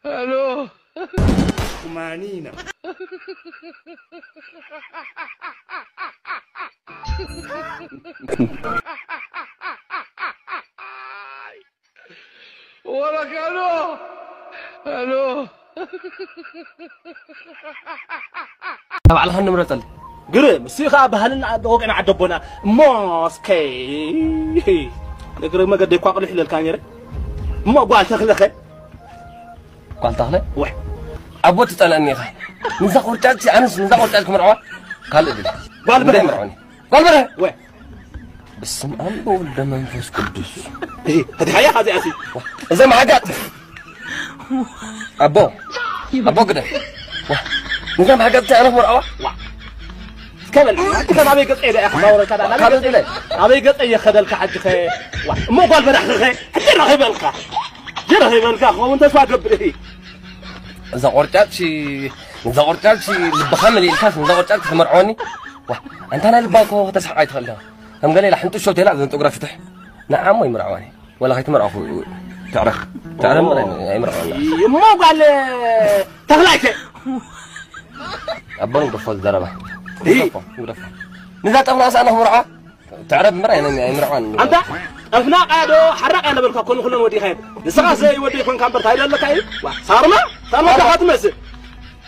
Alô? Kumanina. Wala kano. Ano? ባዕልኻ ንምረፀሉ። ግርም፣ እሱ ከዓ ባህልና ወግዕና ዓደቦና። እሞ እስከ እግሪ መገደይ እኳ ቅልሕ ኢለልካ ነይረ። እሞ ጓል ተኽለኸ? ጓል ተኽለ? ወይ። ኣቦ ትፀልአኒ ኢኻ። ንዛ ቆርጫጭ ኣነስ ንዛ ቆርጫጭ ክምርዓዋ? ካልእ ድል። ጓል በረ። ምርዓኒ። ጓል በረ። ወይ። በስመ ኣብ ወወልድ ወመንፈስ ቅዱስ። እዚ ፈትሓያ ኻዚኣ ሲ። እዛ ማዕጋጥ። ኣቦ። ኣቦ ግደ። ዋ። ንዛ ማዕጋጥ ኣነ ክምርዓዋ? ዋ። እስከ በል፣ ኣቲ ከ ናበይ ገጸ ኢለ እየ ክዛወረካ፣ ናበይ ካልእ ገጸ ኢለ። ናበይ ገጸ እየ ከደልካ ሕጂ ኸ? ዋ፣ እሞ ጓል በራኺ ኸ? ሕጂ ረኺበልካ። ሕጂ ረኺበልካ ክኸውን ተስፋ ገብር እየ። እዛ ቆርጫጭ፣ እዛ ቆርጫጭ ልብኻ መሊእልካስ፣ እዛ ቆርጫጭ ክትመርዖኒ? ዋ፣ ኣንታ ናይ ልባ እኮ ከተስሕቕ ኣይትኽእል ኢኻ። ከም ገለ ኢላ ሕንጡሾ ተላ ዘንጦግራ ፍትሕ። ንዓሞ ይምርዓዋኒ። ወላ ከይትመርዓኹ ትዕረፍ። ትዕረፍ እምበር ኣይምርዓዋኒ። እሞ ጓል ተኽላይከ? ኣቦ ንግደፎ ዝዘረባ። እሂ። ንግደፎ፣ ንግደፎ። ንዛ ጠፍና ሳእና ክምርዓ? ትዕረፍ እምበር ኣይነ-፣ ኣይምርዓዋን። ኣንታ ጠፍናቃ ዶ ሓራቃ ለበልካ ኮን ኩለን ወዲኻ። ንስኻ ዘይ ወደይ ኮንካ እምበር ታይ ደለካ እዩ? ዋ፣ ሳርማ? ሳርማ ኣቦ። ዳኻ ትመስል።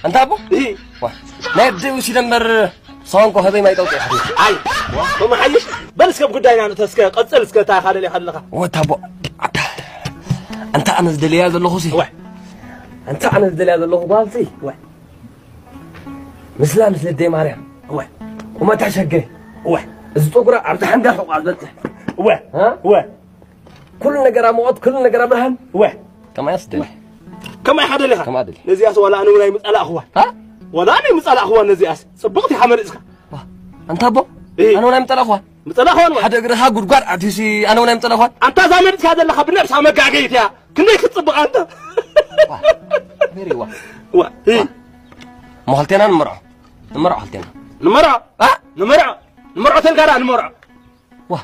ኣንታ ኣቦ? እሂ። ዋ፣ ናይ ኣደይ ወሲደ እምበር ሳዋንኮ ሀበይ ማይ ጠውቂ ይሓድር። ኣይ፣ ዋ፣ ተመሓይሽ። በል እስከ ጉዳይና ንእቶ እስከ ቀጽል እስከ ታይ ኻደል ኢኻ ኣለኻ። ወታ ኣቦ። ኣታ። ኣንታ ኣነ ዝደልያ ዘለኹ ሲ። ዋ። ኣንታ ኣነ ዝደልያ ዘለኹ ጓል ሲ። ዋ። ምስላ ምስ ልደይ ማርያም። እወ። ቁመታ ሸገ። እወ። እዚ ጸጉራ ኣብዛ ሓንጋፍ ዕቋር ዝበጽሕ። እወ። ሃ? እወ። ኩሉ ነገራ ሙቐት፣ ኩሉ ነገራ ብርሃን። እወ። ከማይ ኣስደሊ። ከማይ ሓደሊኻ? ከማይ ኣደሊ። ነዚኣስ ዋላ ኣነ እውን ኣይምጸላእኽዋ። ሃ? ዋላ ኣነ ኣይምጸላእኽዋ ነዚኣስ። ጽብቕቲ ኢኻ መሪጽካ። ዋ፣ ኣንታ ኣቦ፣ እይ። ኣነ እውን ኣይምጸላእኽዋ። ምጸላእኽዋ ንዋ። ሓደ እግርኻ ጉድጓድ ኣትዩሲ ኣነ እውን ኣይምጸላእኽዋ። ኣንታ እዛ መሪጽካ ዘለኻ ብነብሳ መጋገይት እያ። ክንደይ ክትጽብቕ ኣንታ። ዋ፣ ሜሪ ዋ። ዋ፣ እይ። እሞ ክልቴና ንምርዖ። ንምርዖ ክልቴና። ንምርዖ? ኣ? ንምርዖ? ንምርዖ ተልካ ደኣ ንምርዖ። ዋ፣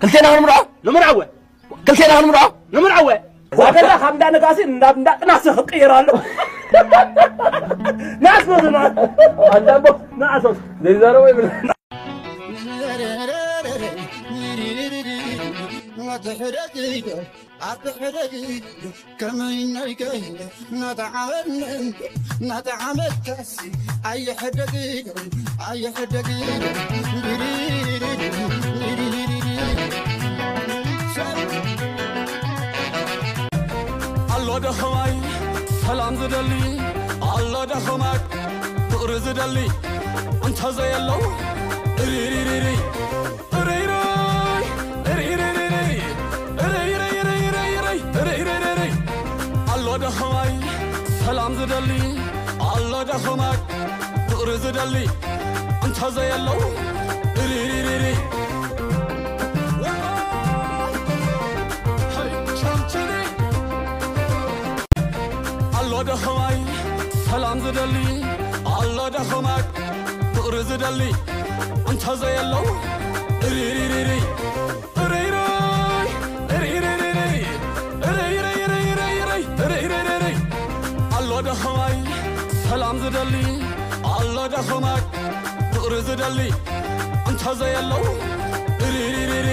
ክልቴና ክንምርዖ? ንምርዖ ወ። ክልቴና ክንምርዖ? ንምርዖ ወ። እዛ ከላ ካብ እንዳ ነጋሲ ናብ እንዳ ጥናሲ ክቅየር ኣሎ። ንኣስ በሉ ንኣስ። ኣንታ ኣቦ፣ ንኣስ በሉ። ዘይዛረቦ ይብል። ኣቲ ሕደግ ከመይ ናይከ ናተዓመት ናተዓመት ከሲ ኣይሕደግ ኣይሕደግ ኣሎ ደኸማይ ሰላም ዝደሊ ኣሎ ደኸማይ ፍቕሪ ዝደሊ እንተዘየለው ሪሪሪሪ ኣሎ ደኸማይ ሰላም ዝደሊ ኣሎ ደኸማይ ፍቕሪ ዝደሊ እንተዘየለው ሪሪሪሪ ኣሎ ደኸማይ ሰላም ዝደሊ ኣሎ ደኸማይ ፍቕሪ ዝደሊ እንተዘየለው ሪሪሪሪ ሪሪሪሪ ኣሎ ደኸማይ ሰላም ዝደሊ ኣሎ ደኸማይ ፍቕሪ ዝደሊ እንተዘየለው ሪሪሪሪ